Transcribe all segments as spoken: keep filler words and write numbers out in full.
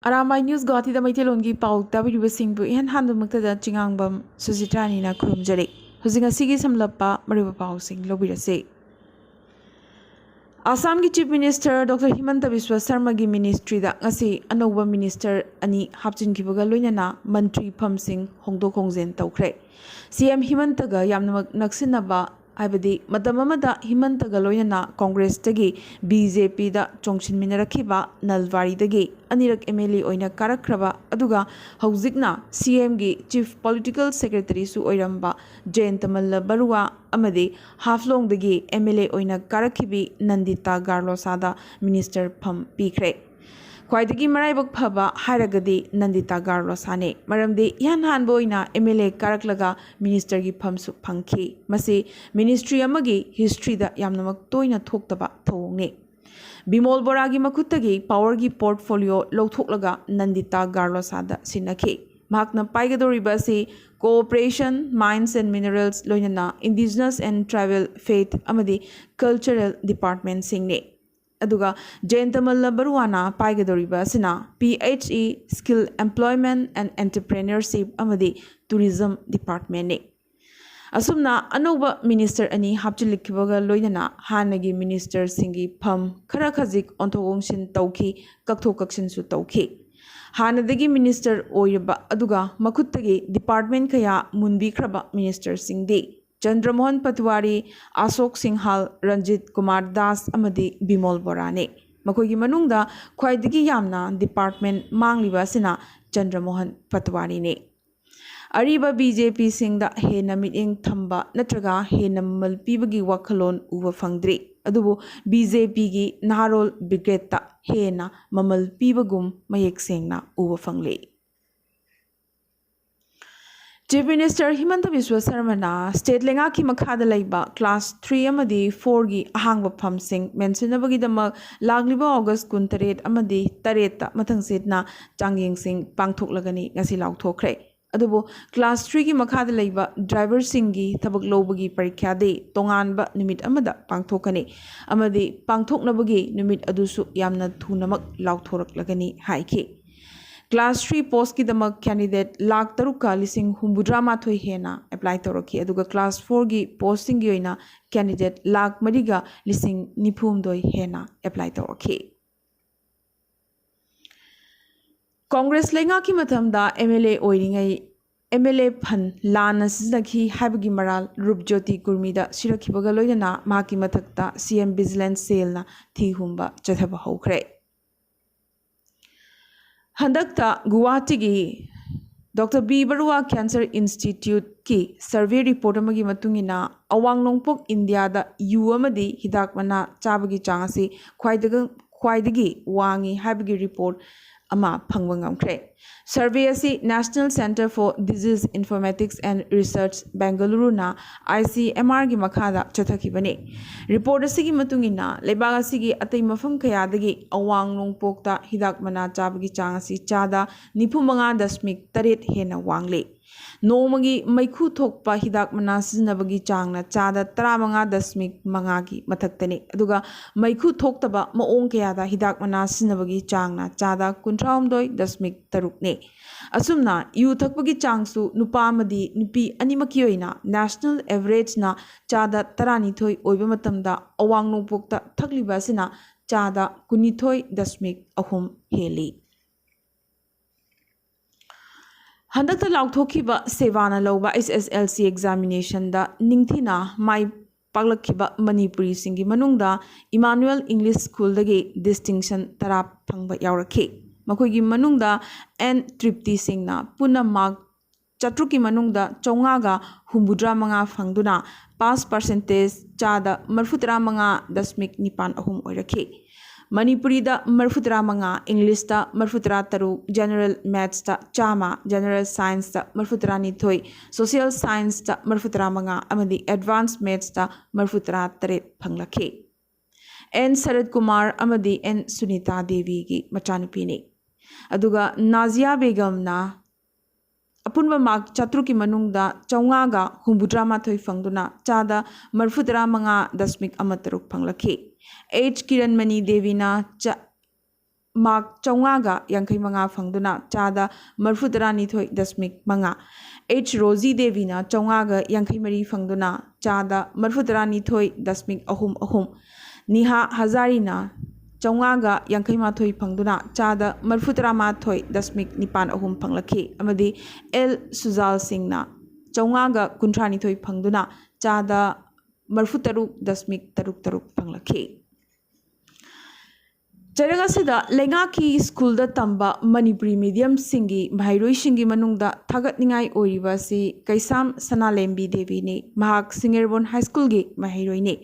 Arambai news ꯒꯨꯋꯥꯍꯥꯇꯤꯗ ꯃꯩꯇꯩꯂꯣꯟꯒꯤ ꯄꯥꯎ ꯇꯥꯕꯤꯔꯤꯕꯁꯤꯡꯕꯨ ꯏꯍꯥꯟ ꯍꯥꯟꯕꯃꯛꯇꯗ ꯆꯤꯉꯥꯡꯕꯝ ꯁꯨꯖꯤꯇ꯭ꯔꯥꯅꯤꯅ ꯈꯨꯔꯨꯝꯖꯔꯤ꯫ ꯍꯧꯖꯤꯛ ꯉꯁꯤꯒꯤ ꯁꯝꯂꯞꯄ ꯃꯔꯨꯑꯣꯏꯕ ꯄꯥꯎꯁꯤꯡ ꯂꯧꯕꯤꯔꯁꯤ꯫ ꯑꯁꯥꯝꯒꯤ ꯆꯤꯐ ꯃꯤꯅꯤꯁꯇꯔ ꯗꯣꯛꯇꯔ ꯍꯤꯃꯟꯇ ꯕꯤꯁ꯭ꯋ ꯁꯔꯃꯒꯤ ꯃꯤꯅꯤꯁꯇ꯭ꯔꯤꯗ ꯉꯁꯤ ꯑꯅꯧꯕ ꯃꯤꯅꯤꯁꯇꯔ ꯑꯅꯤ ꯍꯥꯞꯆꯤꯟꯈꯤꯕꯒ ꯂꯣꯏꯅꯅ ꯃꯟꯇ꯭ꯔꯤ ꯐꯝꯁꯤꯡ ꯍꯣꯡꯗꯣꯛ ꯍꯣꯡꯖꯤꯟ ꯇꯧꯈ꯭ꯔꯦ꯫ ꯁꯤ ꯑꯦꯝ ꯍꯤꯃꯟꯇꯒ ꯌꯥꯝꯅꯃꯛ ꯅꯛꯁꯤꯟꯅꯕ, ꯍꯥꯏꯕꯗꯤ ꯃꯇꯝ ꯑꯃꯗ ꯍꯤꯃꯟꯇꯒ ꯂꯣꯏꯅꯅ ꯀꯣꯡꯒ꯭ꯔꯦꯁꯇꯒꯤ ꯕꯤ ꯖꯦ ꯄꯤꯗ ꯆꯣꯡꯁꯤꯟꯃꯤꯟꯅꯔꯛꯈꯤꯕ ꯅꯜꯕꯥꯔꯤꯗꯒꯤ ꯑꯅꯤꯔꯛ ꯑꯦꯝ ꯑꯦꯜ ꯑꯦ ꯑꯣꯏꯅ ꯀꯥꯔꯛꯈ꯭ꯔꯕ, ꯑꯗꯨꯒ ꯍꯧꯖꯤꯛꯅ ꯁꯤ ꯑꯦꯝꯒꯤ ꯆꯤꯐ ꯄꯣꯂꯤꯇꯤꯀꯦꯜ ꯁꯦꯀ꯭ꯔꯦꯇꯔꯤꯁꯨ ꯑꯣꯏꯔꯝꯕ ꯖꯌꯟꯇ ꯃꯜꯂ ꯕꯔꯨꯋꯥ ꯑꯃꯗꯤ ꯍꯥꯐꯂꯣꯡꯗꯒꯤ ꯑꯦꯝ ꯑꯦꯜ ꯑꯦ ꯑꯣꯏꯅ ꯀꯥꯔꯛꯈꯤꯕꯤ ꯅꯟꯗꯤꯇꯥ ꯒꯥꯔꯂꯣꯁꯥꯗ ꯃꯤꯅꯤꯁꯇꯔ ꯐꯝ ꯄꯤꯈ꯭ꯔꯦ꯫ ꯈ꯭ꯋꯥꯏꯗꯒꯤ ꯃꯔꯥꯏꯕꯛ ꯐꯕ ꯍꯥꯏꯔꯒꯗꯤ ꯅꯟꯗꯤꯇꯥ ꯒꯥꯔꯂꯣꯁꯥꯅꯦ, ꯃꯔꯝꯗꯤ ꯏꯍꯥꯟ ꯍꯥꯟꯕ ꯑꯣꯏꯅ ꯑꯦꯝ ꯑꯦꯜ ꯑꯦ ꯀꯥꯔꯛꯂꯒ ꯃꯤꯅꯤꯁꯇꯔꯒꯤ ꯐꯝꯁꯨ ꯐꯪꯈꯤ꯫ ꯃꯁꯤ ꯃꯤꯅꯤꯁꯇ꯭ꯔꯤ ꯑꯃꯒꯤ ꯍꯤꯁꯇ꯭ꯔꯤꯗ ꯌꯥꯝꯅꯃꯛ ꯇꯣꯏꯅ ꯊꯣꯛꯇꯕ ꯊꯧꯑꯣꯡꯅꯤ꯫ ꯕꯤꯃꯣꯜ ꯕꯣꯔꯥꯒꯤ ꯃꯈꯨꯠꯇꯒꯤ ꯄꯥꯋꯔꯒꯤ ꯄꯣꯔꯠꯐꯣꯂꯤꯑꯣ ꯂꯧꯊꯣꯛꯂꯒ ꯅꯟꯗꯤꯇꯥ ꯒꯥꯔꯂꯣꯁꯥꯗ ꯁꯤꯟꯅꯈꯤ꯫ ꯃꯍꯥꯛꯅ ꯄꯥꯏꯒꯗꯧꯔꯤꯕ ꯑꯁꯤ Cooperation, Mines and Minerals, ꯂꯣꯏꯅꯅ Indigenous and Tribal Faith ꯑꯃꯗꯤ Cultural ꯗꯤꯄꯥꯔꯠꯃꯦꯟꯁꯤꯡꯅꯤ꯫ ꯑꯗꯨꯒ ꯖꯌꯟꯇ ꯃꯜꯂ ꯕꯔꯨꯋꯥꯅ ꯄꯥꯏꯒꯗꯧꯔꯤꯕ ꯑꯁꯤꯅ P H E, Skill Employment and Entrepreneurship ꯑꯃꯗꯤ Tourism ꯗꯤꯄꯥꯔꯠꯃꯦꯟꯅꯤ꯫ ꯑꯁꯨꯝꯅ ꯑꯅꯧꯕ ꯃꯤꯅꯤꯁꯇꯔ ꯑꯅꯤ ꯍꯥꯞꯆꯤꯜꯂꯛꯈꯤꯕꯒ ꯂꯣꯏꯅꯅ ꯍꯥꯟꯅꯒꯤ ꯃꯤꯅꯤꯁꯇꯔꯁꯤꯡꯒꯤ ꯐꯝ ꯈꯔ ꯈꯖꯤꯛ ꯑꯣꯟꯊꯣꯛ ꯑꯣꯟꯁꯤꯟ ꯇꯧꯈꯤ, ꯀꯛꯊꯣꯛ ꯀꯛꯁꯤꯟꯁꯨ ꯇꯧꯈꯤ꯫ ꯍꯥꯟꯅꯗꯒꯤ ꯃꯤꯅꯤꯁꯇꯔ ꯑꯣꯏꯔꯕ ꯑꯗꯨꯒ ꯃꯈꯨꯠꯇꯒꯤ ꯗꯤꯄꯥꯔꯠꯃꯦꯟ ꯀꯌꯥ ꯃꯨꯟꯕꯤꯈ꯭ꯔꯕ ꯃꯤꯅꯤꯁꯇꯔꯁꯤꯡꯗꯤ ꯆꯟꯗ꯭ꯔꯃꯣꯍꯟ ꯄꯇꯋꯥꯔꯤ, ꯑꯁꯣꯛ ꯁꯤꯡꯍꯥꯜ, ꯔꯟꯖꯤꯠ ꯀꯨꯃꯥꯔ ꯗꯥꯁ ꯑꯃꯗꯤ ꯕꯤꯃꯣꯜ ꯕꯣꯔꯥꯅꯤ꯫ ꯃꯈꯣꯏꯒꯤ ꯃꯅꯨꯡꯗ ꯈ꯭ꯋꯥꯏꯗꯒꯤ ꯌꯥꯝꯅ ꯗꯤꯄꯥꯔꯠꯃꯦꯟ ꯃꯥꯡꯂꯤꯕ ꯑꯁꯤꯅ ꯆꯟꯗ꯭ꯔꯃꯣꯍꯟ ꯄꯇꯋꯥꯔꯤꯅꯤ꯫ ꯑꯔꯤꯕ ꯕꯤ ꯖꯦ ꯄꯤꯁꯤꯡꯗ ꯍꯦꯟꯅ ꯃꯤꯠꯌꯦꯡ ꯊꯝꯕ ꯅꯠꯇ꯭ꯔꯒ ꯍꯦꯟꯅ ꯃꯃꯜ ꯄꯤꯕꯒꯤ ꯋꯥꯈꯜꯂꯣꯟ ꯎꯕ ꯐꯪꯗ꯭ꯔꯤ, ꯑꯗꯨꯕꯨ ꯕꯤ ꯖꯦ ꯄꯤꯒꯤ ꯅꯍꯥꯔꯣꯜ ꯕ꯭ꯔꯤꯒꯦꯗꯇ ꯍꯦꯟꯅ ꯃꯃꯜ ꯄꯤꯕꯒꯨꯝ ꯃꯌꯦꯛ ꯁꯦꯡꯅ ꯎꯕ ꯐꯪꯂꯤ꯫ ꯆꯤꯐ ꯃꯤꯅꯤꯁꯇꯔ ꯍꯤꯃꯟꯇ ꯕꯤꯁ꯭ꯋ ꯁꯔꯃꯅ ꯁ꯭ꯇꯦꯠ ꯂꯩꯉꯥꯛꯀꯤ ꯃꯈꯥꯗ ꯂꯩꯕ ꯀ꯭ꯂꯥꯁ ꯊ꯭ꯔꯤ ꯑꯃꯗꯤ ꯐꯣꯔꯒꯤ ꯑꯍꯥꯡꯕ ꯐꯝꯁꯤꯡ ꯃꯦꯟꯁꯤꯟꯅꯕꯒꯤꯗꯃꯛ ꯂꯥꯛꯂꯤꯕ ꯑꯣꯒꯁ ꯀꯨꯟꯇꯔꯦꯠ ꯑꯃꯗꯤ ꯇꯔꯦꯠꯇ ꯃꯊꯪꯁꯤꯠꯅ ꯆꯥꯡꯌꯦꯡꯁꯤꯡ ꯄꯥꯡꯊꯣꯛꯂꯒꯅꯤ ꯉꯁꯤ ꯂꯥꯎꯊꯣꯛꯈ꯭ꯔꯦ꯫ ꯑꯗꯨꯕꯨ ꯀ꯭ꯂꯥꯁ ꯊ꯭ꯔꯤꯒꯤ ꯃꯈꯥꯗ ꯂꯩꯕ ꯗ꯭ꯔꯥꯏꯚꯔꯁꯤꯡꯒꯤ ꯊꯕꯛ ꯂꯧꯕꯒꯤ ꯄꯔꯤꯈ꯭ꯌꯥꯗꯤ ꯇꯣꯉꯥꯟꯕ ꯅꯨꯃꯤꯠ ꯑꯃꯗ ꯄꯥꯡꯊꯣꯛꯀꯅꯤ ꯑꯃꯗꯤ ꯄꯥꯡꯊꯣꯛꯅꯕꯒꯤ ꯅꯨꯃꯤꯠ ꯑꯗꯨꯁꯨ ꯌꯥꯝꯅ ꯊꯨꯅꯃꯛ ꯂꯥꯎꯊꯣꯔꯛꯂꯒꯅꯤ ꯍꯥꯏꯈꯤ꯫ Class three postꯀꯤꯗꯃꯛ candidate ꯂꯥꯈ ꯇꯔꯨꯛꯀ ꯂꯤꯁꯤꯡ ꯍꯨꯝꯐꯨꯇꯔꯥ ꯃꯥꯊꯣꯏ ꯍꯦꯟꯅ apply ꯇꯧꯔꯛꯈꯤ, ꯑꯗꯨꯒ class fourꯒꯤ postꯁꯤꯡꯒꯤ ꯑꯣꯏꯅ candidate ꯂꯥꯈ ꯃꯔꯤꯒ ꯂꯤꯁꯤꯡ ꯅꯤꯐꯨ ꯍꯨꯝꯗꯣꯏ ꯍꯦꯟꯅ apply ꯇꯧꯔꯛꯈꯤ꯫ ꯀꯣꯡꯒ꯭ꯔꯦꯁ ꯂꯩꯉꯥꯛꯀꯤ ꯃꯇꯝꯗ MLA ꯑꯣꯏꯔꯤꯉꯩ MLA fund ꯂꯥꯟꯅ ꯁꯤꯖꯤꯟꯅꯈꯤ ꯍꯥꯏꯕꯒꯤ ꯃꯔꯥꯜ ꯔꯨꯞꯖꯣꯇꯤ ꯀꯨꯔꯃꯤꯗ ꯁꯤꯔꯛꯈꯤꯕꯒ ꯂꯣꯏꯅꯅ ꯃꯍꯥꯛꯀꯤ ꯃꯊꯛꯇ CM Vigilance Cellꯅ ꯊꯤ ꯍꯨꯝꯕ ꯆꯠꯊꯕ ꯍꯧꯈ꯭ꯔꯦ꯫ ꯍꯟꯗꯛꯇ ꯒꯨꯋꯥꯍꯥꯇꯤꯒꯤ Doctor B Baruah Cancer Instituteꯀꯤ survey report ꯑꯃꯒꯤ ꯃꯇꯨꯡ ꯏꯟꯅ, ꯑꯋꯥꯡ ꯅꯣꯡꯄꯣꯛ ꯏꯟꯗꯤꯌꯥꯗ ꯌꯨ ꯑꯃꯗꯤ ꯍꯤꯗꯥꯛ ꯃꯅꯥ ꯆꯥꯕꯒꯤ ꯆꯥꯡ ꯑꯁꯤ ꯈ꯭ꯋꯥꯏꯗꯒ-, ꯈ꯭ꯋꯥꯏꯗꯒꯤ ꯋꯥꯡꯉꯤ ꯍꯥꯏꯕꯒꯤ report ꯑꯃ ꯐꯪꯕ ꯉꯝꯈ꯭ꯔꯦ꯫ Survey ꯑꯁꯤ National Centre for Disease Informatics and Research, Bengaluruꯅ ICMRꯒꯤ ꯃꯈꯥꯗ ꯆꯠꯊꯈꯤꯕꯅꯤ꯫ Report ꯑꯁꯤꯒꯤ ꯃꯇꯨꯡ ꯏꯟꯅ, ꯂꯩꯕꯥꯛ ꯑꯁꯤꯒꯤ ꯑꯇꯩ ꯃꯐꯝ ꯀꯌꯥꯗꯒꯤ ꯑꯋꯥꯡ ꯅꯣꯡꯄꯣꯛꯇ ꯍꯤꯗꯥꯛ ꯃꯅꯥ ꯆꯥꯕꯒꯤ ꯆꯥꯡ ꯑꯁꯤ ꯆꯥꯗ ꯅꯤꯐꯨ ꯃꯉꯥ ꯗꯁꯃꯤꯛ ꯇꯔꯦꯠ ꯍꯦꯟꯅ ꯋꯥꯡꯂꯤ꯫ ꯅꯣꯡꯃꯒꯤ ꯃꯩꯈꯨ ꯊꯣꯛꯄ ꯍꯤꯗꯥꯛ ꯃꯅꯥ ꯁꯤꯖꯤꯟꯅꯕꯒꯤ ꯆꯥꯡꯅ ꯆꯥꯗ ꯇꯔꯥꯃꯉꯥ ꯗꯁꯃꯤꯛ ꯃꯉꯥꯒꯤ ꯃꯊꯛꯇꯅꯤ, ꯑꯗꯨꯒ ꯃꯩꯈꯨ ꯊꯣꯛꯇꯕ ꯃꯑꯣꯡ ꯀꯌꯥꯗ ꯍꯤꯗꯥꯛ ꯃꯅꯥ ꯁꯤꯖꯤꯟꯅꯕꯒꯤ ꯆꯥꯡꯅ ꯆꯥꯗ ꯀꯨꯟꯊ꯭ꯔꯥꯍꯨꯝꯗꯣꯏ ꯗꯁꯃꯤꯛ ꯇꯔꯨꯛꯅꯤ꯫ ꯑꯁꯨꯝꯅ ꯌꯨ ꯊꯛꯄꯒꯤ ꯆꯥꯡꯁꯨ ꯅꯨꯄꯥ ꯑꯃꯗꯤ ꯅꯨꯄꯤ ꯑꯅꯤꯃꯛꯀꯤ ꯑꯣꯏꯅ national averageꯅ ꯆꯥꯗ ꯇꯔꯥꯅꯤꯊꯣꯏ ꯑꯣꯏꯕ ꯃꯇꯝꯗ, ꯑꯋꯥꯡ ꯅꯣꯡꯄꯣꯛꯇ ꯊꯛꯂꯤꯕ ꯑꯁꯤꯅ ꯆꯥꯗ ꯀꯨꯟꯅꯤꯊꯣꯏ ꯗꯁꯃꯤꯛ ꯑꯍꯨꯝ ꯍꯦꯜꯂꯤ꯫ ꯍꯟꯗꯛꯇ ꯂꯥꯎꯊꯣꯛꯈꯤꯕ ꯁꯦꯕꯥꯅ ꯂꯧꯕ HSLC examinationꯗ ꯅꯤꯡꯊꯤꯅ ꯃꯥꯏ ꯄꯥꯛꯂꯛꯈꯤꯕ ꯃꯅꯤꯄꯨꯔꯤꯁꯤꯡꯒꯤ ꯃꯅꯨꯡꯗ Emmanuel English Schoolꯗꯒꯤ distinction ꯇꯔꯥ ꯐꯪꯕ ꯌꯥꯎꯔꯛꯈꯤ꯫ ꯃꯈꯣꯏꯒꯤ ꯃꯅꯨꯡꯗ N ꯇ꯭ꯔꯤꯞꯇꯤ ꯁꯤꯡꯅ ꯄꯨꯟꯅ mark ꯆꯥꯇ꯭ꯔꯨꯛꯀꯤ ꯃꯅꯨꯡꯗ ꯆꯥꯝꯃꯉꯥꯒ ꯍꯨꯝꯐꯨꯇꯔꯥ ꯃꯉꯥ ꯐꯪꯗꯨꯅ pass percentage ꯆꯥꯗ ꯃꯔꯤꯐꯨꯇꯔꯥ ꯃꯉꯥ ꯗꯁꯃꯤꯛ ꯅꯤꯄꯥꯜ ꯑꯍꯨꯝ ꯑꯣꯏꯔꯛꯈꯤ꯫ ꯃꯅꯤꯄꯨꯔꯤꯗ ꯃꯔꯤꯐꯨꯇꯔꯥ ꯃꯉꯥ, Englishꯇ ꯃꯔꯤꯐꯨꯇꯔꯥ ꯇꯔꯨꯛ, General Mathsꯇ ꯆꯥꯝꯃ, General Scienceꯇ ꯃꯔꯤꯐꯨꯇꯔꯥ ꯅꯤꯊꯣꯏ, Social Scienceꯇ ꯃꯔꯤꯐꯨꯇꯔꯥ ꯃꯉꯥ ꯑꯃꯗꯤ Advanced Mathsꯇ ꯃꯔꯤꯐꯨꯇꯔꯥ ꯇꯔꯦꯠ ꯐꯪꯂꯛꯈꯤ꯫ N ꯁꯔꯠ ꯀꯨꯃꯥꯔ ꯑꯃꯗꯤ N ꯁꯨꯅꯤꯇꯥ ꯗꯦꯕꯤꯒꯤ ꯃꯆꯥꯅꯨꯄꯤꯅꯤ꯫ ꯑꯗꯨꯒ ꯅꯥꯖꯤꯌꯥ ꯕꯦꯒꯝꯅ ꯑꯄꯨꯟꯕ mark ꯆꯥꯇ꯭ꯔꯨꯛꯀꯤ ꯃꯅꯨꯡꯗ ꯆꯥꯝꯃꯉꯥꯒ ꯍꯨꯝꯐꯨꯇꯔꯥ ꯃꯥꯊꯣꯏ ꯐꯪꯗꯨꯅ ꯆꯥꯗ ꯃꯔꯤꯐꯨꯇꯔꯥ ꯃꯉꯥ ꯗꯁꯃꯤꯛ ꯑꯃ ꯇꯔꯨꯛ ꯐꯪꯂꯛꯈꯤ꯫ H ꯀꯤꯔꯟꯃꯅꯤ ꯗꯦꯕꯤꯅ ꯆꯥ-, ꯃꯥꯔꯛ ꯆꯥꯝꯃꯉꯥꯒ ꯌꯥꯡꯈꯩ ꯃꯉꯥ ꯐꯪꯗꯨꯅ ꯆꯥꯗ ꯃꯔꯤꯐꯨ ꯇꯔꯥꯅꯤꯊꯣꯏ ꯗꯁꯃꯤꯛ ꯃꯉꯥ, ꯑꯩꯆ ꯔꯣꯖꯤ ꯗꯦꯕꯤꯅ ꯆꯥꯝꯃꯉꯥꯒ ꯌꯥꯡꯈꯩ ꯃꯔꯤ ꯐꯪꯗꯨꯅ ꯆꯥꯗ ꯃꯔꯤꯐꯨ ꯇꯔꯥꯅꯤꯊꯣꯏ ꯗꯁꯃꯤꯛ ꯑꯍꯨꯝ ꯑꯍꯨꯝ, ꯅꯤꯍꯥ ꯍꯖꯥꯔꯤꯅ ꯆꯥꯝꯃꯉꯥꯒ ꯌꯥꯡꯈꯩ ꯃꯥꯊꯣꯏ ꯐꯪꯗꯨꯅ ꯆꯥꯗ ꯃꯔꯤꯐꯨ ꯇꯔꯥꯃꯥꯊꯣꯏ ꯗꯁꯃꯤꯛ ꯅꯤꯄꯥꯟ ꯑꯍꯨꯝ ꯐꯪꯂꯛꯈꯤ꯫ ꯑꯃꯗꯤ ꯑꯦꯜ ꯁꯨꯖꯥꯜ ꯁꯤꯡꯅ ꯆꯥꯝꯃꯉꯥꯒ ꯀꯨꯟꯊ꯭ꯔꯥꯅꯤꯊꯣꯏ ꯐꯪꯗꯨꯅ ꯆꯥꯗ ꯃꯔꯤꯐꯨ ꯇꯔꯨꯛ ꯗꯁꯃꯤꯛ ꯇꯔꯨꯛ ꯇꯔꯨꯛ ꯐꯪꯂꯛꯈꯤ꯫ ꯆꯩꯔꯛ ꯑꯁꯤꯗ ꯂꯩꯉꯥꯛꯀꯤ ꯁ꯭ꯀꯨꯜꯗ ꯇꯝꯕ ꯃꯅꯤꯄꯨꯔꯤ ꯃꯤꯗꯤꯌꯝꯁꯤꯡꯒꯤ ꯃꯍꯩꯔꯣꯏꯁꯤꯡꯒꯤ ꯃꯅꯨꯡꯗ ꯊꯥꯒꯠꯅꯤꯡꯉꯥꯏ ꯑꯣꯏꯔꯤꯕ ꯑꯁꯤ ꯀꯩꯁꯥꯝ ꯁꯅꯥꯂꯦꯝꯕꯤ ꯗꯦꯕꯤꯅꯤ꯫ ꯃꯍꯥꯛ ꯁꯤꯡꯉꯦꯔꯕꯣꯟ ꯍꯥꯏ ꯁ꯭ꯀꯨꯜꯒꯤ ꯃꯍꯩꯔꯣꯏꯅꯤ꯫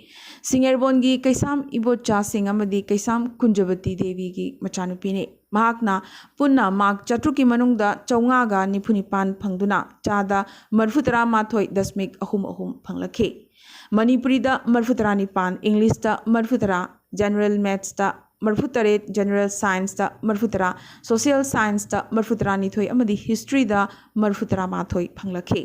ꯁꯤꯡꯉꯦꯔꯕꯣꯟꯒꯤ ꯀꯩꯁꯥꯝ ꯏꯕꯣꯆꯥꯁꯤꯡ ꯑꯃꯗꯤ ꯀꯩꯁꯥꯝ ꯀꯨꯟꯖꯕꯇꯤ ꯗꯦꯕꯤꯒꯤ ꯃꯆꯥꯅꯨꯄꯤꯅꯤ꯫ ꯃꯍꯥꯛꯅ ꯄꯨꯟꯅ ꯃꯥꯔꯛ ꯆꯥꯇ꯭ꯔꯨꯛꯀꯤ ꯃꯅꯨꯡꯗ ꯆꯥꯝꯃꯉꯥꯒ ꯅꯤꯐꯨ ꯅꯤꯄꯥꯟ ꯐꯪꯗꯨꯅ ꯆꯥꯗ ꯃꯔꯤꯐꯨ ꯇꯔꯥꯃꯥꯊꯣꯏ ꯗꯁꯃꯤꯛ ꯑꯍꯨꯝ ꯑꯍꯨꯝ ꯐꯪꯂꯛꯈꯤ꯫ ꯃꯅꯤꯄꯨꯔꯤꯗ ꯃꯔꯤꯐꯨ ꯇꯔꯥꯅꯤꯄꯥꯟ, ꯏꯪꯂꯤꯁꯇ ꯃꯔꯤꯐꯨ ꯇꯔꯥ, ꯖꯦꯅꯔꯦꯜ ꯃꯦꯠꯁꯇ ꯃꯔꯤꯐꯨ ꯇꯔꯦꯠ, ꯖꯦꯅꯔꯦꯜ ꯁꯥꯏꯟꯁꯇ ꯃꯔꯤꯐꯨ ꯇꯔꯥ, ꯁꯣꯁꯤꯌꯦꯜ ꯁꯥꯏꯟꯁꯇ ꯃꯔꯤꯐꯨ ꯇꯔꯥꯅꯤꯊꯣꯏ ꯑꯃꯗꯤ ꯍꯤꯁꯇ꯭ꯔꯤꯗ ꯃꯔꯤꯐꯨ ꯇꯔꯥꯃꯥꯊꯣꯏ ꯐꯪꯂꯛꯈꯤ꯫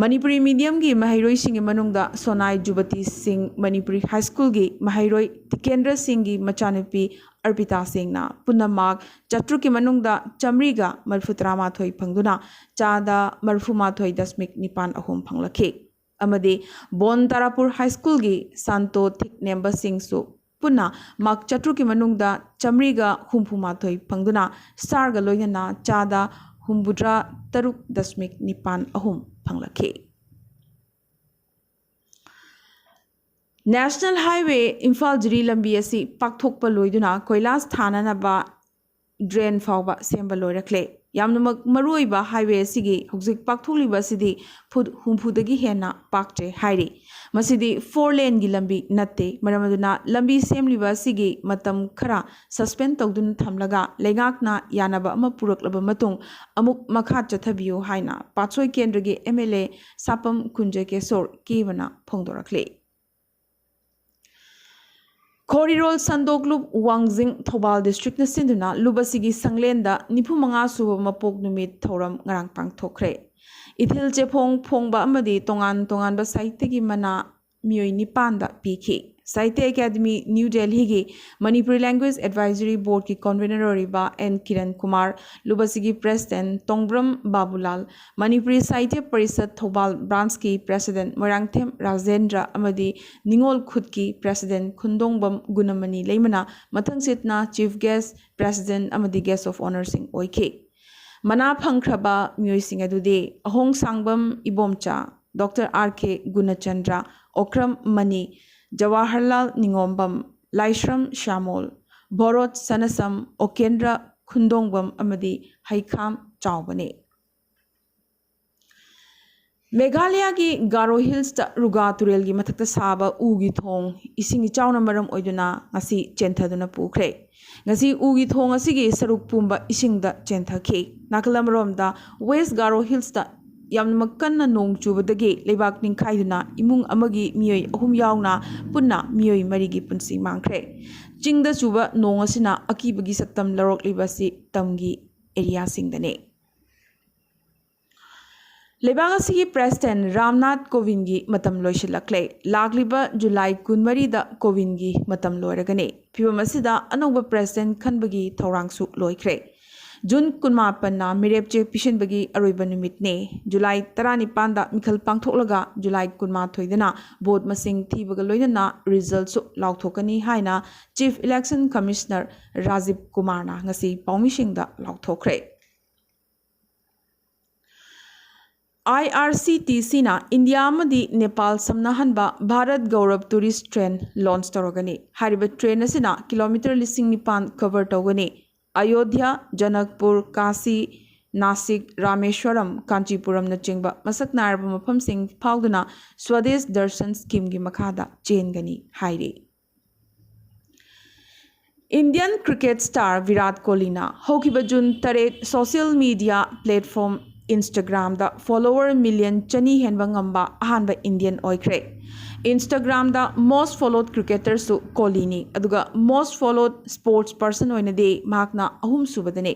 ꯃꯅꯤꯄꯨꯔꯤ ꯃꯤꯗꯤꯌꯝꯒꯤ ꯃꯍꯩꯔꯣꯏꯁꯤꯡꯒꯤ ꯃꯅꯨꯡꯗ ꯁꯣꯅꯥꯏ ꯖꯨꯕꯇꯤ ꯁꯤꯡ ꯃꯅꯤꯄꯨꯔꯤ ꯍꯥꯏ ꯁ꯭ꯀꯨꯜꯒꯤ ꯃꯍꯩꯔꯣꯏ ꯇꯤꯀꯦꯟꯗ꯭ꯔ ꯁꯤꯡꯒꯤ ꯃꯆꯥꯅꯨꯄꯤ ꯑꯔꯄꯤꯇꯥ ꯁꯤꯡꯅ ꯄꯨꯟꯅ ꯃꯥꯔꯛ ꯆꯥꯇ꯭ꯔꯨꯛꯀꯤ ꯃꯅꯨꯡꯗ ꯆꯥꯝꯃꯔꯤꯒ ꯃꯔꯤꯐꯨ ꯇꯔꯥꯃꯥꯊꯣꯏ ꯐꯪꯗꯨꯅ ꯆꯥꯗ ꯃꯔꯤꯐꯨ ꯃꯥꯊꯣꯏ ꯗꯁꯃꯤꯛ ꯅꯤꯄꯥꯟ ꯑꯍꯨꯝ ꯐꯪꯂꯛꯈꯤ꯫ ꯑꯃꯗꯤ ꯕꯣꯟ ꯇꯥꯔꯥꯄꯨꯔ ꯍꯥꯏ ꯁ꯭ꯀꯨꯜꯒꯤ ꯁꯥꯟꯇꯣ ꯊꯤꯛꯅꯦꯝꯕ ꯁꯤꯡꯁꯨ ꯄꯨꯟꯅ ꯃꯥꯔꯛ ꯆꯥꯇ꯭ꯔꯨꯛꯀꯤ ꯃꯅꯨꯡꯗ ꯆꯥꯝꯃꯔꯤꯒ ꯍꯨꯝꯐꯨ ꯃꯥꯊꯣꯏ ꯐꯪꯗꯨꯅ ꯁ꯭ꯇꯥꯔꯒ ꯂꯣꯏꯅꯅ ꯆꯥꯗ ꯍꯨꯝꯐꯨꯇꯔꯥ ꯇꯔꯨꯛ ꯗꯁꯃꯤꯛ ꯅꯤꯄꯥꯟ ꯑꯍꯨꯝ ꯐꯪꯂꯛꯈꯤ꯫ ꯅꯦꯁꯅꯦꯜ ꯍꯥꯏꯋꯦ ꯏꯝꯐꯥꯜ ꯖꯤꯔꯤ ꯂꯝꯕꯤ ꯑꯁꯤ ꯄꯥꯛꯊꯣꯛꯄ ꯂꯣꯏꯗꯨꯅ ꯀꯣꯏꯂꯥꯁ ꯊꯥꯅꯅꯕ ꯗ꯭ꯔꯦꯟ ꯐꯥꯎꯕ ꯁꯦꯝꯕ ꯂꯣꯏꯔꯛꯂꯦ꯫ ꯌꯥꯝꯅꯃꯛ ꯃꯔꯨꯑꯣꯏꯕ ꯍꯥꯏꯋꯦ ꯑꯁꯤꯒꯤ ꯍꯧꯖꯤꯛ ꯄꯥꯛꯊꯣꯛꯂꯤꯕ ꯑꯁꯤꯗꯤ ꯐꯨꯠ ꯍꯨꯝꯐꯨꯗꯒꯤ ꯍꯦꯟꯅ ꯄꯥꯛꯇ꯭ꯔꯦ ꯍꯥꯏꯔꯤ꯫ ꯃꯁꯤꯗꯤ ꯐꯣꯔ ꯂꯦꯟꯒꯤ ꯂꯝꯕꯤ ꯅꯠꯇꯦ꯫ ꯃꯔꯝ ꯑꯗꯨꯅ ꯂꯝꯕꯤ ꯁꯦꯝꯂꯤꯕ ꯑꯁꯤꯒꯤ ꯃꯇꯝ ꯈꯔ ꯁꯁꯄꯦꯟ ꯇꯧꯗꯨꯅ ꯊꯝꯂꯒ ꯂꯩꯉꯥꯛꯅ ꯌꯥꯅꯕ ꯑꯃ ꯄꯨꯔꯛꯂꯕ ꯃꯇꯨꯡ ꯑꯃꯨꯛ ꯃꯈꯥ ꯆꯠꯊꯕꯤꯌꯨ ꯍꯥꯏꯅ ꯄꯥꯠꯁꯣꯏ ꯀꯦꯟꯗ꯭ꯔꯒꯤ ꯑꯦꯝ ꯑꯦꯜ ꯑꯦ ꯁꯥꯄꯝ ꯀꯨꯟꯖꯀꯦꯁꯣꯔ ꯀꯦꯕꯅ ꯐꯣꯡꯗꯣꯔꯛꯂꯤ꯫ ꯈꯣꯔꯤꯔꯣꯜ ꯁꯟꯗꯣꯛ ꯂꯨꯞ ꯋꯥꯡꯖꯤꯡ ꯊꯧꯕꯥꯜ ꯗꯤꯁꯇ꯭ꯔꯤꯛꯅ ꯁꯤꯟꯗꯨꯅ ꯂꯨꯞ ꯑꯁꯤꯒꯤ ꯁꯪꯂꯦꯟꯗ ꯅꯤꯐꯨ ꯃꯉꯥ ꯁꯨꯕ ꯃꯄꯣꯛ ꯅꯨꯃꯤꯠ ꯊꯧꯔꯝ ꯉꯔꯥꯡ ꯄꯥꯡꯊꯣꯛꯈ꯭ꯔꯦ꯫ ꯏꯊꯤꯜ ꯆꯦꯐꯣꯡ ꯐꯣꯡꯕ ꯑꯃꯗꯤ ꯇꯣꯉꯥꯟ ꯇꯣꯉꯥꯟꯕ ꯁꯥꯍꯤꯇ꯭ꯌꯒꯤ ꯃꯅꯥ ꯃꯤꯑꯣꯏ ꯅꯤꯄꯥꯟꯗ ꯄꯤꯈꯤ꯫ ꯁꯥꯍꯤꯇ꯭ꯌ ꯑꯦꯀꯥꯗꯃꯤ, ꯅ꯭ꯌꯨ ꯗꯦꯜꯍꯤꯒꯤ ꯃꯅꯤꯄꯨꯔꯤ ꯂꯦꯡꯒ꯭ꯋꯦꯖ ꯑꯦꯗꯚꯥꯏꯖꯔꯤ ꯕꯣꯔꯗꯀꯤ ꯀꯟꯚꯤꯅꯔ ꯑꯣꯏꯔꯤꯕ ꯑꯦꯟ ꯀꯤꯔꯟ ꯀꯨꯃꯥꯔ, ꯂꯨꯕꯁꯤꯒꯤ ꯄ꯭ꯔꯦꯁꯤꯗꯦꯟꯠ ꯇꯣꯡꯕ꯭ꯔꯝ ꯕꯥꯕꯨꯂꯥꯜ, ꯃꯅꯤꯄꯨꯔꯤ ꯁꯥꯍꯤꯇ꯭ꯌ ꯄꯔꯤꯁꯠ ꯊꯧꯕꯥꯜ ꯕ꯭ꯔꯥꯟꯁꯀꯤ ꯄ꯭ꯔꯦꯁꯤꯗꯦꯟꯠ ꯃꯣꯏꯔꯥꯡꯊꯦꯝ ꯔꯥꯖꯦꯟꯗ꯭ꯔ ꯑꯃꯗꯤ ꯅꯤꯉꯣꯜ ꯈꯨꯠꯀꯤ ꯄ꯭ꯔꯦꯁꯤꯗꯦꯟꯠ ꯈꯨꯟꯗꯣꯡꯕꯝ ꯒꯨꯅꯃꯅꯤ ꯂꯩꯃꯅ ꯃꯊꯪꯁꯤꯠꯅ ꯆꯤꯐ ꯒꯦꯁ꯭ꯠ, ꯄ꯭ꯔꯦꯁꯤꯗꯦꯟꯠ ꯑꯃꯗꯤ ꯒꯦꯁ꯭ꯠ ꯑꯣꯐ ꯑꯣꯅꯔꯁꯤꯡ ꯑꯣꯏꯈꯤ꯫ ꯃꯅꯥ ꯐꯪꯈ꯭ꯔꯕ ꯃꯤꯑꯣꯏꯁꯤꯡ ꯑꯗꯨꯗꯤ Ahongshangbam Ibomcha, doctor R K Gunachandra, Okram Mani, Jawaharlal Ningombam, Laishram Shyamal, Bharat Sanasam, Okendra Khundongbam ꯑꯃꯗꯤ ꯍꯩꯈꯥꯝ ꯆꯥꯎꯕꯅꯤ꯫ ꯃꯦꯘꯥꯂꯌꯥꯒꯤ ꯒꯥꯔꯣ ꯍꯤꯜꯁꯇ ꯔꯨꯒꯥ ꯇꯨꯔꯦꯜꯒꯤ ꯃꯊꯛꯇ ꯁꯥꯕ ꯎꯒꯤ ꯊꯣꯡ ꯏꯁꯤꯡ ꯏꯆꯥꯎꯅ ꯃꯔꯝ ꯑꯣꯏꯗꯨꯅ ꯉꯁꯤ ꯆꯦꯟꯊꯗꯨꯅ ꯄꯨꯈ꯭ꯔꯦ꯫ ꯉꯁꯤ ꯎꯒꯤ ꯊꯣꯡ ꯑꯁꯤꯒꯤ ꯁꯔꯨꯛ ꯄꯨꯝꯕ ꯏꯁꯤꯡꯗ ꯆꯦꯟꯊꯈꯤ꯫ ꯅꯥꯀꯜ ꯑꯃꯔꯣꯝꯗ ꯋꯦꯁ꯭ꯠ ꯒꯥꯔꯣ ꯍꯤꯜꯁꯇ ꯌꯥꯝꯅ ꯀꯟꯅ ꯅꯣꯡ ꯆꯨꯕꯗꯒꯤ ꯂꯩꯕꯥꯛ ꯅꯤꯡꯈꯥꯏꯗꯨꯅ ꯏꯃꯨꯡ ꯑꯃꯒꯤ ꯃꯤꯑꯣꯏ ꯑꯍꯨꯝ ꯌꯥꯎꯅ ꯄꯨꯟꯅ ꯃꯤꯑꯣꯏ ꯃꯔꯤꯒꯤ ꯄꯨꯟꯁꯤ ꯃꯥꯡꯈ꯭ꯔꯦ꯫ ꯆꯤꯡꯗ ꯆꯨꯕ ꯅꯣꯡ ꯑꯁꯤꯅ ꯑꯀꯤꯕꯒꯤ ꯁꯛꯇꯝ ꯂꯧꯔꯛꯂꯤꯕ ꯑꯁꯤ ꯇꯝꯒꯤ ꯑꯦꯔꯤꯌꯥꯁꯤꯡꯗꯅꯤ꯫ ꯂꯩꯕꯥꯛ ꯑꯁꯤꯒꯤ ꯄ꯭ꯔꯦꯁꯤꯗꯦꯟꯠ ꯔꯥꯝꯅꯥꯊ ꯀꯣꯕꯤꯟꯗꯒꯤ ꯃꯇꯝ ꯂꯣꯏꯁꯤꯜꯂꯛꯂꯦ꯫ ꯂꯥꯛꯂꯤꯕ ꯖꯨꯂꯥꯏ ꯀꯨꯟꯃꯔꯤꯗ ꯀꯣꯕꯤꯟꯗꯒꯤ ꯃꯇꯝ ꯂꯣꯏꯔꯒꯅꯤ꯫ ꯐꯤꯕꯝ ꯑꯁꯤꯗ ꯑꯅꯧꯕ ꯄ꯭ꯔꯦꯁꯤꯗꯦꯟꯠ ꯈꯟꯕꯒꯤ ꯊꯧꯔꯥꯡꯁꯨ ꯂꯣꯏꯈ꯭ꯔꯦ꯫ ꯖꯨꯟ ꯀꯨꯟꯃꯥꯄꯟꯅ ꯃꯤꯔꯦꯞ ꯆꯦ ꯄꯤꯁꯤꯟꯕꯒꯤ ꯑꯔꯣꯏꯕ ꯅꯨꯃꯤꯠꯅꯤ꯫ ꯖꯨꯂꯥꯏ ꯇꯔꯥꯅꯤꯄꯥꯟꯗ ꯃꯤꯈꯜ ꯄꯥꯡꯊꯣꯛꯂꯒ ꯖꯨꯂꯥꯏ ꯀꯨꯟꯃꯥꯊꯣꯏꯗꯅ ꯚꯣꯠ ꯃꯁꯤꯡ ꯊꯤꯕꯒ ꯂꯣꯏꯅꯅ ꯔꯤꯖꯜꯠꯁꯨ ꯂꯥꯎꯊꯣꯛꯀꯅꯤ ꯍꯥꯏꯅ ꯆꯤꯐ ꯏꯂꯦꯛꯁꯟ ꯀꯃꯤꯁꯅꯔ ꯔꯥꯖꯤꯕ ꯀꯨꯃꯥꯔꯅ ꯉꯁꯤ ꯄꯥꯎꯃꯤꯁꯤꯡꯗ ꯂꯥꯎꯊꯣꯛꯈ꯭ꯔꯦ꯫ ꯑꯥꯏ ꯑꯥꯔ ꯁꯤ ꯇꯤ ꯁꯤꯅ ꯏꯟꯗꯤꯌꯥ ꯑꯃꯗꯤ ꯅꯦꯄꯥꯜ ꯁꯝꯅꯍꯟꯕ Bharat Gaurav tourist train launch ꯇꯧꯔꯒꯅꯤ꯫ ꯍꯥꯏꯔꯤꯕ ꯇ꯭ꯔꯦꯟ ꯑꯁꯤꯅ ꯀꯤꯂꯣꯃꯤꯇꯔ ꯂꯤꯁꯤꯡ ꯅꯤꯄꯥꯟ ꯀꯚꯔ ꯇꯧꯒꯅꯤ꯫ ꯑꯌꯣꯙ꯭ꯌꯥ, ꯖꯅꯛꯄꯨꯔ, ꯀꯥꯁꯤ, ꯅꯥꯁꯤꯛ, ꯔꯥꯃꯦꯁ꯭ꯋꯔꯝ, ꯀꯥꯟꯆꯤꯄꯨꯔꯝꯅꯆꯤꯡꯕ ꯃꯁꯛ ꯅꯥꯏꯔꯕ ꯃꯐꯝꯁꯤꯡ ꯐꯥꯎꯗꯨꯅ ꯁ꯭ꯋꯗꯦꯁ ꯗꯔꯁꯟ ꯁ꯭ꯀꯤꯝꯒꯤ ꯃꯈꯥꯗ ꯆꯦꯟꯒꯅꯤ ꯍꯥꯏꯔꯤ꯫ ꯏꯟꯗꯤꯌꯟ ꯀ꯭ꯔꯤꯀꯦꯠ ꯁ꯭ꯇꯥꯔ ꯚꯤꯔꯥꯠ ꯀꯣꯍꯂꯤꯅ ꯍꯧꯈꯤꯕ ꯖꯨꯟ ꯇꯔꯦꯠ ꯁꯣꯁꯤꯌꯦꯜ ꯃꯤꯗꯤꯌꯥ ꯄ꯭ꯂꯦꯠꯐꯣꯔꯝ Instagram ꯗ follower million ꯆꯅꯤ ꯍꯦꯟꯕ ꯉꯝꯕ ꯑꯍꯥꯟꯕ Indian ꯑꯣꯏꯈ꯭ꯔꯦ꯫ Instagram ꯗ most followed cricketer ꯁꯨ ꯀꯣꯍꯂꯤꯅꯤ, ꯑꯗꯨꯒ most followed sports person ꯑꯣꯏꯅꯗꯤ ꯃꯍꯥꯛꯅ ꯑꯍꯨꯝꯁꯨꯕꯗꯅꯤ꯫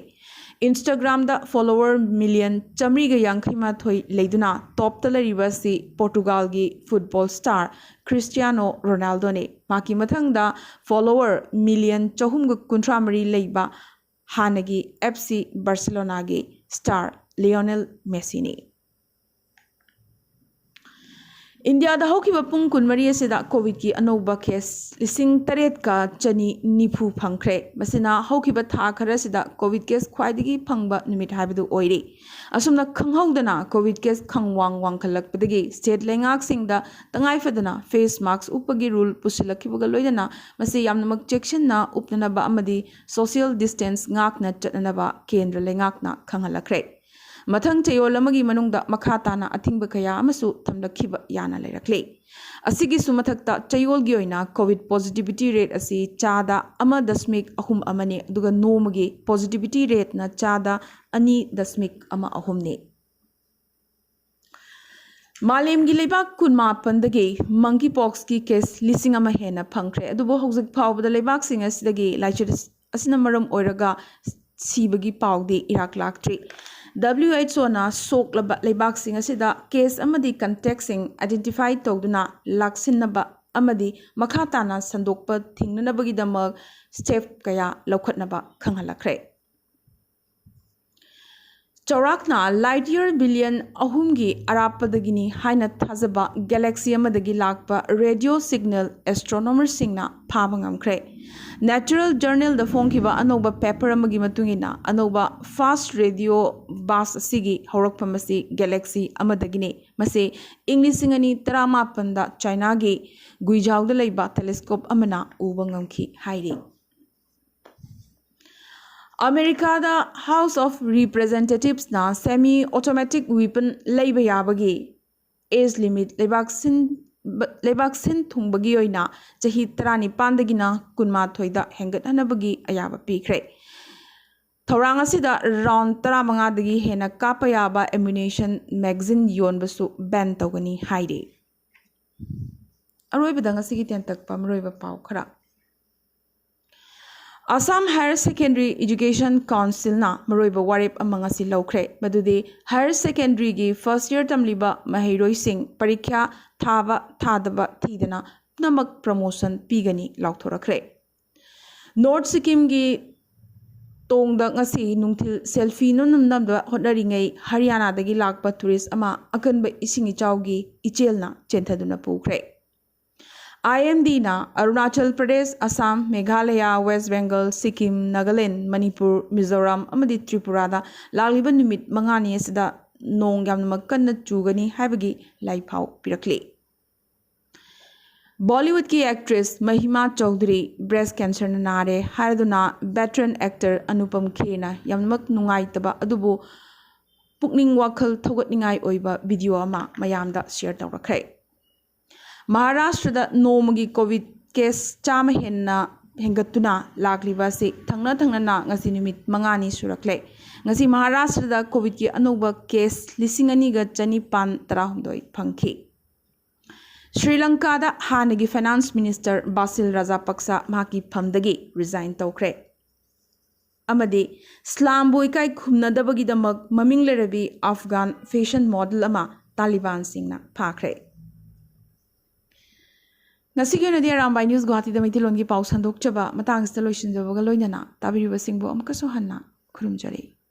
Instagram ꯗ follower million ꯆꯥꯃꯔꯤꯒ ꯌꯥꯡꯈꯩ ꯃꯥꯊꯣꯏ ꯂꯩꯗꯨꯅ top ꯇ ꯂꯩꯔꯤꯕ ꯑꯁꯤ Portugal ꯒꯤ football star Cristiano Ronaldo ꯅꯤ꯫ ꯃꯍꯥꯛꯀꯤ ꯃꯊꯪꯗ follower million ꯆꯍꯨꯝꯒ ꯀꯨꯟꯊ꯭ꯔꯥ ꯃꯔꯤ ꯂꯩꯕ ꯍꯥꯟꯅꯒꯤ F C Barcelona ꯒꯤ star Lionel Messi ꯅꯤ꯫ ꯏꯟꯗꯤꯌꯥꯗ ꯍꯧꯈꯤꯕ ꯄꯨꯡ ꯀꯨꯟꯃꯔꯤ ꯑꯁꯤꯗ COVID ꯀꯤ ꯑꯅꯧꯕ case ꯂꯤꯁꯤꯡ ꯇꯔꯦꯠꯀ ꯆꯅꯤ ꯅꯤꯐꯨ ꯐꯪꯈ꯭ꯔꯦ꯫ ꯃꯁꯤꯅ ꯍꯧꯈꯤꯕ ꯊꯥ ꯈꯔꯁꯤꯗ COVID case ꯈ꯭ꯋꯥꯏꯗꯒꯤ ꯐꯪꯕ ꯅꯨꯃꯤꯠ ꯍꯥꯏꯕꯗꯨ ꯑꯣꯏꯔꯤ꯫ ꯑꯁꯨꯝꯅ ꯈꯪꯍꯧꯗꯅ COVID case ꯈꯪꯋꯥꯡ ꯋꯥꯡꯈꯠꯂꯛꯄꯗꯒꯤ state ꯂꯩꯉꯥꯛꯁꯤꯡꯗ ꯇꯉꯥꯏ ꯐꯗꯅ face mask ꯎꯞꯄꯒꯤ rule ꯄꯨꯁꯤꯜꯂꯛꯈꯤꯕꯒ ꯂꯣꯏꯅꯅ ꯃꯁꯤ ꯌꯥꯝꯅꯃꯛ ꯆꯦꯛꯁꯤꯟꯅ ꯎꯞꯅꯅꯕ ꯑꯃꯗꯤ social distance ꯉꯥꯛꯅ ꯆꯠꯅꯅꯕ ꯀꯦꯟꯗ꯭ꯔ ꯂꯩꯉꯥꯛꯅ ꯈꯪꯍꯜꯂꯛꯈ꯭ꯔꯦ꯫ ꯃꯊꯪ ꯆꯌꯣꯜ ꯑꯃꯒꯤ ꯃꯅꯨꯡꯗ ꯃꯈꯥ ꯇꯥꯅ ꯑꯊꯤꯡꯕ ꯀꯌꯥ ꯑꯃꯁꯨ ꯊꯝꯂꯛꯈꯤꯕ ꯌꯥꯅ ꯂꯩꯔꯛꯂꯤ꯫ ꯑꯁꯤꯒꯤꯁꯨ ꯃꯊꯛꯇ ꯆꯌꯣꯜꯒꯤ ꯑꯣꯏꯅ COVID positivity rate ꯑꯁꯤ ꯆꯥꯗ ꯑꯃ ꯗꯁꯃꯤꯛ ꯑꯍꯨꯝ ꯑꯃꯅꯤ, ꯑꯗꯨꯒ ꯅꯣꯡꯃꯒꯤ positivity rate ꯅ ꯆꯥꯗ ꯑꯅꯤ ꯗꯁꯃꯤꯛ ꯑꯃ ꯑꯍꯨꯝꯅꯤ꯫ ꯃꯥꯂꯦꯝꯒꯤ ꯂꯩꯕꯥꯛ ꯀꯨꯟꯃꯥꯄꯟꯗꯒꯤ monkeypox ꯀꯤ case ꯂꯤꯁꯤꯡ ꯑꯃ ꯍꯦꯟꯅ ꯐꯪꯈ꯭ꯔꯦ꯫ ꯑꯗꯨꯕꯨ ꯍꯧꯖꯤꯛ ꯐꯥꯎꯕꯗ ꯂꯩꯕꯥꯛꯁꯤꯡ ꯑꯁꯤꯗꯒꯤ ꯂꯥꯏꯆꯠ ꯑꯁꯤꯅ ꯃꯔꯝ ꯑꯣꯏꯔꯒ ꯁꯤꯕꯒꯤ ꯄꯥꯎꯗꯤ ꯏꯔꯥꯛ ꯂꯥꯛꯇ꯭ꯔꯤ꯫ W H O ꯅ ꯁꯣꯛꯂꯕ ꯂꯩꯕꯥꯛꯁꯤꯡ ꯑꯁꯤꯗ case ꯑꯃꯗꯤ contact ꯁꯤꯡ identify ꯇꯧꯗꯨꯅ ꯂꯥꯛꯁꯤꯟꯅꯕ ꯑꯃꯗꯤ ꯃꯈꯥ ꯇꯥꯅ ꯁꯟꯗꯣꯛꯄ ꯊꯤꯡꯅꯅꯕꯒꯤꯗꯃꯛ step ꯀꯌꯥ ꯂꯧꯈꯠꯅꯕ ꯈꯪꯍꯜꯂꯛꯈ꯭ꯔꯦ꯫ ꯆꯥꯎꯔꯥꯛꯅ light year billion ꯑꯍꯨꯝꯒꯤ ꯑꯔꯥꯞꯄꯗꯒꯤꯅꯤ ꯍꯥꯏꯅ ꯊꯥꯖꯕ galaxy ꯑꯃꯗꯒꯤ ꯂꯥꯛꯄ radio signal astronomer ꯁꯤꯡꯅ ꯐꯥꯕ ꯉꯝꯈ꯭ꯔꯦ꯫ Nature Journal ꯗ ꯐꯣꯡꯈꯤꯕ ꯑꯅꯧꯕ paper ꯑꯃꯒꯤ ꯃꯇꯨꯡ ꯏꯟꯅ, ꯑꯅꯧꯕ fast radio burst ꯑꯁꯤꯒꯤ ꯍꯧꯔꯛꯐꯝ ꯑꯁꯤ galaxy ꯑꯃꯗꯒꯤꯅꯤ꯫ ꯃꯁꯤ ꯏꯪ ꯂꯤꯁꯤꯡ ꯑꯅꯤ ꯇꯔꯥꯃꯥꯄꯟꯗ China ꯒꯤ Guizhou ꯗ ꯂꯩꯕ telescope ꯑꯃꯅ ꯎꯕ ꯉꯝꯈꯤ ꯍꯥꯏꯔꯤ꯫ ꯑꯃꯦꯔꯤꯀꯥꯗ House of Representatives ꯅ semi automatic weapon ꯂꯩꯕ ꯌꯥꯕꯒꯤ age limit ꯂꯩꯕꯥꯛ ꯁꯤꯟ-, ꯂꯩꯕꯥꯛ ꯁꯤꯟ ꯊꯨꯡꯕꯒꯤ ꯑꯣꯏꯅ ꯆꯍꯤ ꯇꯔꯥꯅꯤꯄꯥꯟꯗꯒꯤꯅ ꯀꯨꯟꯃꯥꯊꯣꯏꯗ ꯍꯦꯟꯒꯠꯍꯟꯅꯕꯒꯤ ꯑꯌꯥꯕ ꯄꯤꯈ꯭ꯔꯦ꯫ ꯊꯧꯔꯥꯡ ꯑꯁꯤꯗ ꯔꯥꯎꯟ ꯇꯔꯥꯃꯉꯥꯗꯒꯤ ꯍꯦꯟꯅ ꯀꯥꯞꯄ ꯌꯥꯕ ꯑꯦꯃꯨꯅꯦꯁꯟ ꯃꯦꯒꯥꯖꯤꯟ ꯌꯣꯟꯕꯁꯨ ꯕꯦꯟ ꯇꯧꯒꯅꯤ ꯍꯥꯏꯔꯤ꯫ ꯑꯔꯣꯏꯕꯗ ꯉꯁꯤꯒꯤ ꯇꯦꯟꯇꯛꯄ ꯃꯔꯨꯑꯣꯏꯕ ꯄꯥꯎ ꯈꯔ꯫ ꯑꯁꯥꯝ ꯍꯥꯌꯔ ꯁꯦꯀꯦꯟꯗꯔꯤ ꯏꯖꯨꯀꯦꯁꯟ ꯀꯥꯎꯟꯁꯤꯜꯅ ꯃꯔꯨꯑꯣꯏꯕ ꯋꯥꯔꯦꯞ ꯑꯃ ꯉꯁꯤ ꯂꯧꯈ꯭ꯔꯦ꯫ ꯃꯗꯨꯗꯤ ꯍꯥꯌꯔ ꯁꯦꯀꯦꯟꯗꯔꯤꯒꯤ ꯐꯥꯔꯁ ꯏꯌꯔ ꯇꯝꯂꯤꯕ ꯃꯍꯩꯔꯣꯏꯁꯤꯡ ꯄꯔꯤꯈ꯭ꯌꯥ ꯊꯥꯕ ꯊꯥꯗꯕ ꯊꯤꯗꯅ ꯄꯨꯝꯅꯃꯛ ꯄ꯭ꯔꯃꯣꯁꯟ ꯄꯤꯒꯅꯤ ꯂꯥꯎꯊꯣꯔꯛꯈ꯭ꯔꯦ꯫ ꯅꯣꯔꯠ ꯁꯤꯛꯀꯤꯝꯒꯤ ꯇꯣꯡꯗ ꯉꯁꯤ ꯅꯨꯡꯊꯤꯜ ꯁꯦꯜꯐꯤ ꯅꯝꯅꯕ ꯍꯣꯠꯅꯔꯤꯉꯩ ꯍꯔꯤꯌꯥꯅꯥꯗꯒꯤ ꯂꯥꯛꯄ ꯇꯨꯔꯤꯁ ꯑꯃ ꯑꯀꯟꯕ ꯏꯁꯤꯡ ꯏꯆꯥꯎꯒꯤ ꯏꯆꯦꯜꯅ ꯆꯦꯟꯊꯗꯨꯅ ꯄꯨꯈ꯭ꯔꯦ꯫ ꯑꯥꯏ ꯑꯦꯝ ꯗꯤꯅ ꯑꯔꯨꯅꯥꯆꯜ ꯄ꯭ꯔꯗꯦꯁ, ꯑꯁꯥꯝ, ꯃꯦꯘꯥꯂꯌꯥ, ꯋꯦꯁ ꯕꯦꯡꯒꯜ, ꯁꯤꯛꯀꯤꯝ, ꯅꯥꯒꯥꯂꯦꯟ, ꯃꯅꯤꯄꯨꯔ, ꯃꯤꯖꯣꯔꯥꯝ ꯑꯃꯗꯤ ꯇ꯭ꯔꯤꯄꯨꯔꯥꯗ ꯂꯥꯛꯂꯤꯕ ꯅꯨꯃꯤꯠ ꯃꯉꯥꯅꯤ ꯑꯁꯤꯗ ꯅꯣꯡ ꯌꯥꯝꯅꯃꯛ ꯀꯟꯅ ꯆꯨꯒꯅꯤ ꯍꯥꯏꯕꯒꯤ ꯂꯥꯏꯐꯥꯎ ꯄꯤꯔꯛꯂꯤ꯫ ꯕꯣꯂꯤꯋꯨꯗꯀꯤ ꯑꯦꯛꯇ꯭ꯔꯦꯁ ꯃꯍꯤꯃꯥ ꯆꯧꯙꯨꯔꯤ ꯕ꯭ꯔꯦꯁ ꯀꯦꯟꯁꯔꯅ ꯅꯥꯔꯦ ꯍꯥꯏꯔꯗꯨꯅ ꯚꯦꯇꯔꯟ ꯑꯦꯛꯇꯔ ꯑꯅꯨꯄꯝ ꯈꯦꯔꯅ ꯌꯥꯝꯅꯃꯛ ꯅꯨꯡꯉꯥꯏꯇꯕ ꯑꯗꯨꯕꯨ ꯄꯨꯛꯅꯤꯡ ꯋꯥꯈꯜ ꯊꯧꯒꯠꯅꯤꯡꯉꯥꯏ ꯑꯣꯏꯕ ꯚꯤꯗꯤꯑꯣ ꯑꯃ ꯃꯌꯥꯝꯗ ꯁꯤꯌꯔ ꯇꯧꯔꯛꯈ꯭ꯔꯦ꯫ ꯃꯍꯥꯔꯥꯁꯇ꯭ꯔꯗ ꯅꯣꯡꯃꯒꯤ ꯀꯣꯚꯤꯗ ꯀꯦꯁ ꯆꯥꯝꯃ ꯍꯦꯟꯅ ꯍꯦꯟꯒꯠꯇꯨꯅ ꯂꯥꯛꯂꯤꯕ ꯑꯁꯤ ꯊꯪꯅ ꯊꯪꯅꯅ ꯉꯁꯤ ꯅꯨꯃꯤꯠ ꯃꯉꯥꯅꯤ ꯁꯨꯔꯛꯂꯦ꯫ ꯉꯁꯤ ꯃꯍꯥꯔꯥꯁꯇ꯭ꯔꯗ ꯀꯣꯚꯤꯗꯀꯤ ꯑꯅꯧꯕ ꯀꯦꯁ ꯂꯤꯁꯤꯡ ꯑꯅꯤꯒ ꯆꯅꯤꯄꯥꯟ ꯇꯔꯥꯍꯨꯝꯗꯣꯏ ꯐꯪꯈꯤ꯫ ꯁ꯭ꯔꯤ ꯂꯪꯀꯥꯗ ꯍꯥꯟꯅꯒꯤ ꯐꯥꯏꯅꯥꯟꯁ ꯃꯤꯅꯤꯁꯇꯔ ꯕꯥꯁꯤꯜ ꯔꯥꯖꯥꯄꯛꯁꯥ ꯃꯍꯥꯛꯀꯤ ꯐꯝꯗꯒꯤ ꯔꯤꯖꯥꯏꯟ ꯇꯧꯈ꯭ꯔꯦ꯫ ꯑꯃꯗꯤ ꯏꯁꯂꯥꯝꯕꯨ ꯏꯀꯥꯏ ꯈꯨꯝꯅꯗꯕꯒꯤꯗꯃꯛ ꯃꯃꯤꯡ ꯂꯩꯔꯕꯤ ꯑꯐꯒꯥꯟ ꯐꯦꯁꯟ ꯃꯣꯗꯦꯜ ꯑꯃ ꯇꯥꯂꯤꯕꯥꯟꯁꯤꯡꯅ ꯐꯥꯈ꯭ꯔꯦ꯫ ꯉꯁꯤꯒꯤ ꯑꯣꯏꯅꯗꯤ ꯑꯔꯥꯝꯕꯥꯏ ꯅ꯭ꯌꯨꯁ ꯒꯨꯋꯥꯍꯥꯇꯤꯗ ꯃꯩꯇꯩꯂꯣꯟꯒꯤ ꯄꯥꯎ ꯁꯟꯗꯣꯛꯆꯕ ꯃꯇꯥꯡꯁꯤꯗ ꯂꯣꯏꯁꯤꯟꯖꯕꯒ ꯂꯣꯏꯅꯅ ꯇꯥꯕꯤꯔꯤꯕꯁꯤꯡꯕꯨ ꯑꯃꯨꯛꯀꯁꯨ ꯍꯟꯅ ꯈꯨꯔꯨꯝꯖꯔꯤ꯫